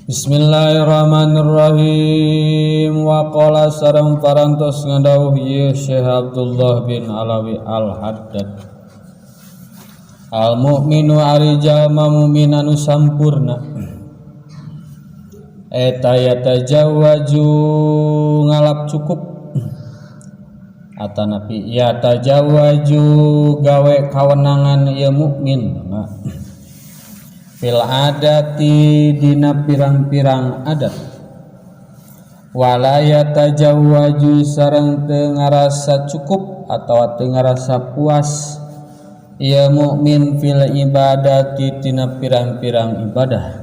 Bismillahirrahmanirrahim. Wa qala sareng parantos ngadawuh ieu Syekh Abdullah bin Alawi Al-Haddad. Al mukminu ari jalma mukmin anu sampurna eta yatajawwaju ngalap cukup atanapi yatajawwaju gawe kawenangan ieu mukmin fil adati dina pirang-pirang adat wala yatajawwaju sareng teu ngarasa cukup atawa teu ngarasa puas ieu mukmin fil ibadati dina pirang-pirang ibadah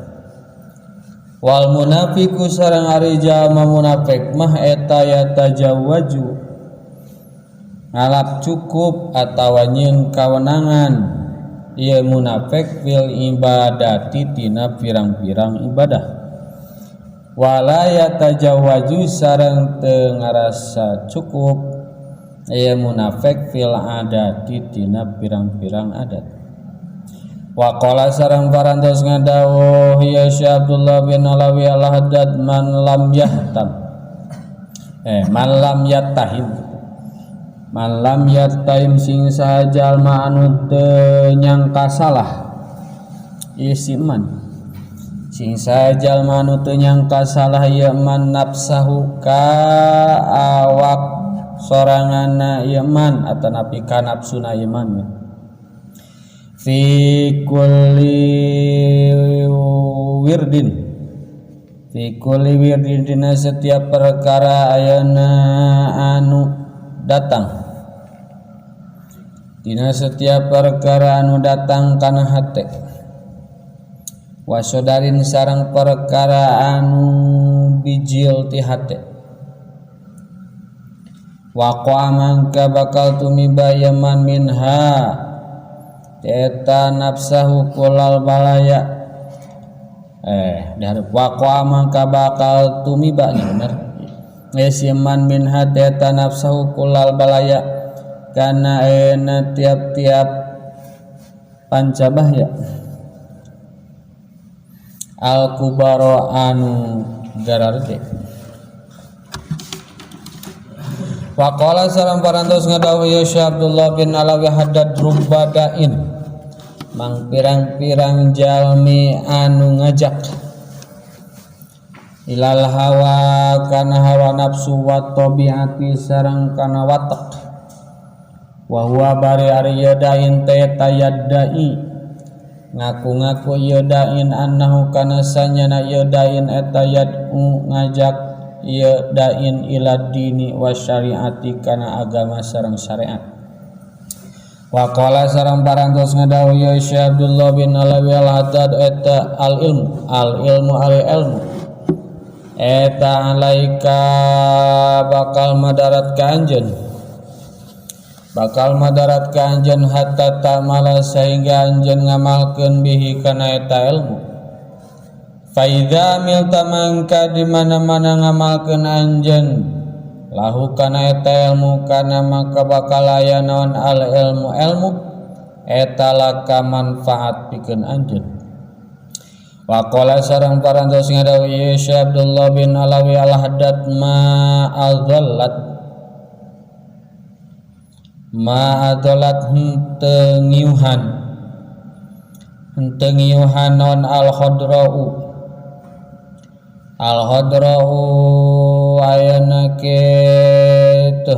wal munafiku sareng ari jalma munafik mah eta yatajawwaju ngalap cukup atawa nyieun kawenangan ieu munafik fil ibadati tina pirang-pirang ibadah wala yatajawwaju sareng teu ngarasa cukup ieu munafik fil adati tina pirang-pirang adat. Wa qala sareng parantos ngadawuh ya Syekh Abdullah bin Alawi Al-Haddad man lam yahtam man lam yattahim man lam yattahim sing saha jalma anu teu nyangka salah ieu si man sing saha jalma anu teu nyangka salah ieu man nafsahu ka awak soranganna ieu man atanapi ka nafsuna ieu man fi kulli wirdin fi kulli wirdin dina setiap perkara ayana anu datang dina setiap perkara anu datang kana hate wasodarin sareng perkara anu bijil ti hate waqa'a mangka bakal tumiba yaman minha eta nafsahu kulal balaya diharap waqa'a mangka bakal tumiba nya bener yasiman minha eta nafsahu kulal balaya kana ayeuna tiap-tiap pancabahya al kubaro anu gararde. Waqala sareng parantos ngadawuh ya Syekh Abdullah bin Alawi Haddad rubbadain mang pirang-pirang jalmi anu ngajak ilal hawa kana hawa nafsu wa tabiati sareng kana watek wa huwa bari ari yadain teh tayaddai ngaku-ngaku yadain annahu kana sanyana yadain eta yad'u ngajak yadain ila dini wa syariati kana agama sareng syariat. Wa qala sareng parantos ngadawuh ya Syekh Abdullah bin Alawi Al-Haddad eta al ilmu al ilmu ari ilmu eta alaika bakal madarat ka anjeun bakal madarat ka anjeun hatta ta'mala sehingga anjeun ngamalkeun bihi kana eta ilmu fa idza milta mangka di mana-mana ngamalkeun anjeun lahu kana eta ilmu kana maka bakal aya naon al ilmu ilmu eta laka manfaat pikeun anjeun. Wa qala sareng parantos ngadawuh Syekh Abdullah bin Alawi Al-Haddad ma adallat henteu ngiuhan non al khadra'u al khadra'u ayana kitu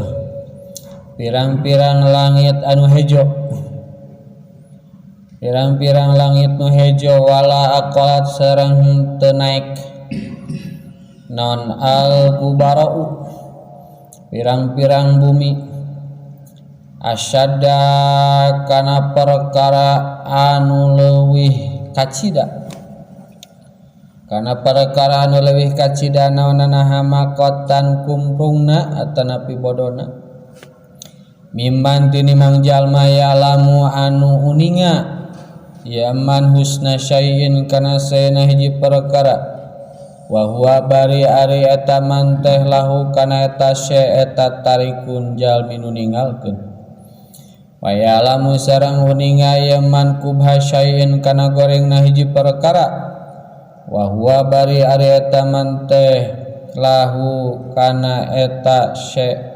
pirang-pirang langit anu hejo pirang-pirang langit nu hejo wala aqalat sareng henteu naik non al gubara'u pirang-pirang bumi asyadda kana perkara anu leuwih kacida kana perkara anu leuwih kacida naonana hamakotan kumprungna atanapi bodona mimman tinimang jalma ya'lamu anu uninga ya man husna syai'in kana saena hiji perkara wa huwa bari ari eta man teh lahu kana eta syai eta tarikun jalmi nu ninggalkeun wa ya'lamu sareng uninga ya man kubha syai'in kana gorengna hiji perkara Wa huwa bari ari eta man teh lahu kana eta syai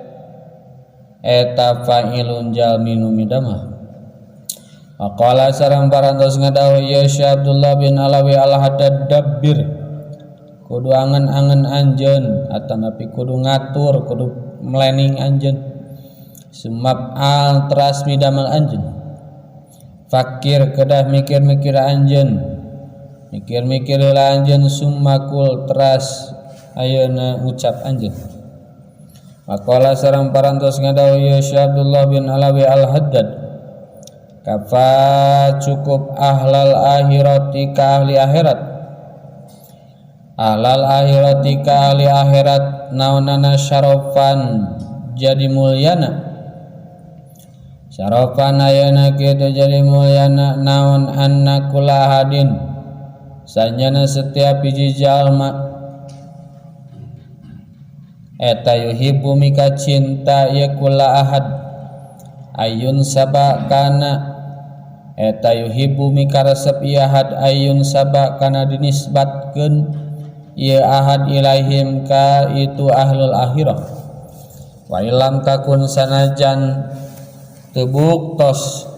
eta fa'ilun jalmi nu midamah. Waqala sareng parantos ngadawuh ieu Syekh Abdullah bin Alawi Al-Haddad dabbir kudu angen-angen anjeun atanapi kudu ngatur kudu melening anjeun sumab al teras midamel anjeun fakir kedah mikir-mikir anjeun mikir-mikir heula anjeun summakul teras ayeuna ngucap anjeun. Waqala sareng parantos ngadawuh ieu Syekh Abdullah bin Alawi Al-Haddad kafa cukup ahlal akhirati ka ahli akhirat ahlal akhirati ka ahli akhirat naonana syarafan jadi mulyana syarafan ayeuna kitu jadi mulyana naon anna kula ahadin sanyana setiap hiji jalma eta yuhibbu mika cinta ieu kula ahad ayun saba kana eta yuhibbu mika resep ieu ahad ayun saba kana dinisbatkeun ieu ahad ilaihim ka itu ahlul akhirah wa illam takun sanajan teu buktos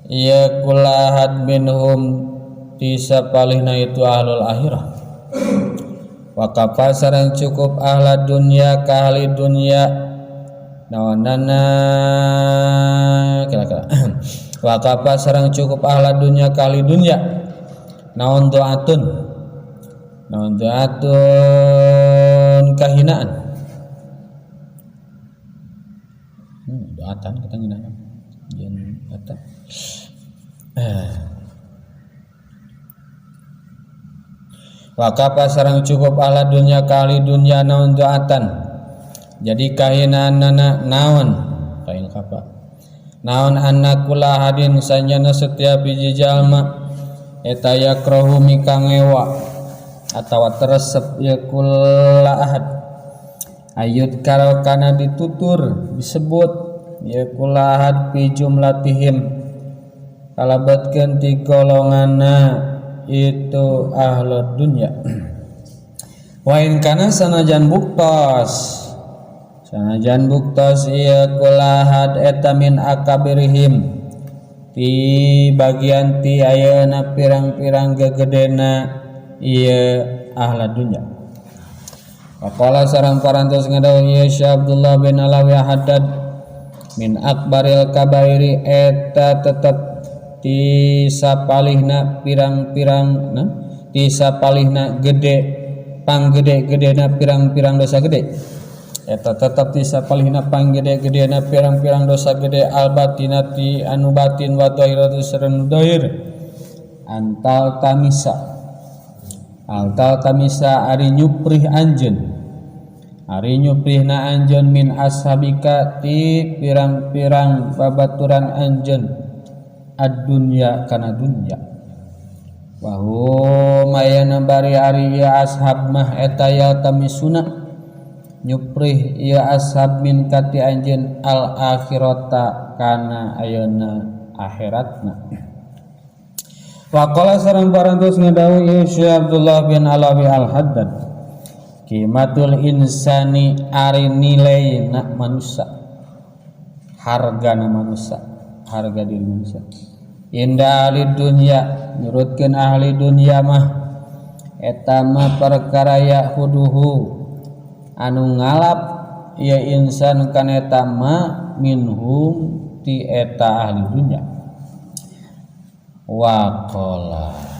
ieu kula ahad minhum ti sapalihna itu ahlul akhirah. Wa kafa sareng cukup ahla dunya ka ahli dunya naonana kira-kira wa kafa sareng cukup ahla dunya ka ahli dunya naon doatun naon doatun kahinaan doatan kita nginaan jeung eta wa kafa sareng cukup ahla dunya ka ahli dunya naon doatan jadi kahinaanana naon kain kafa naon anna kula hadin sanyana setiap hiji jalma eta yakrahu mika ngewa atawa teresep ya kula ahad ayut karo kana ditutur disebut ya kula ahad fi jumlatihim kalabatkeun ti golonganna itu ahlud dunya. Wa in kana sanajan buktos ieu kula ahad eta min akabirihim ti bagian ti ayeuna pirang-pirang gegedena ieu ahlud dunya. Waqala sareng parantos ngadawuh ieu Syekh Abdullah bin Alawi Haddad min akbaril kabairi eta tetep ti sapalihna pirang-pirang nah ti sapalihna gede panggede-gedena pirang-pirang dosa gede eta tetep ti sapalihna panggede-gedena pirang-pirang dosa gede albatinati anu batin wa dhahiratu sareng dhahir antal tamisa ari nyuprih anjeun ari nyuprihna anjeun min ashabika ti pirang-pirang babaturan anjeun ad-dunya kana dunya wa hum ayana bari ari ya ashab mah eta ya tamisuna nyuprih ya ashab min kati anjeun al akhirata kana ayeuna akhiratna. Wa qala sareng parantos ngadawuh ieu Syekh Abdullah bin Alawi Al-Haddad qimatul insani ari nilaina manusia hargana manusia harga diri manusia indah ahli dunya nurutkeun ahli dunya mah eta mah perkara yahuduhu anu ngalap ieu insan kana eta mah minhum ti eta ahli dunya. Waqala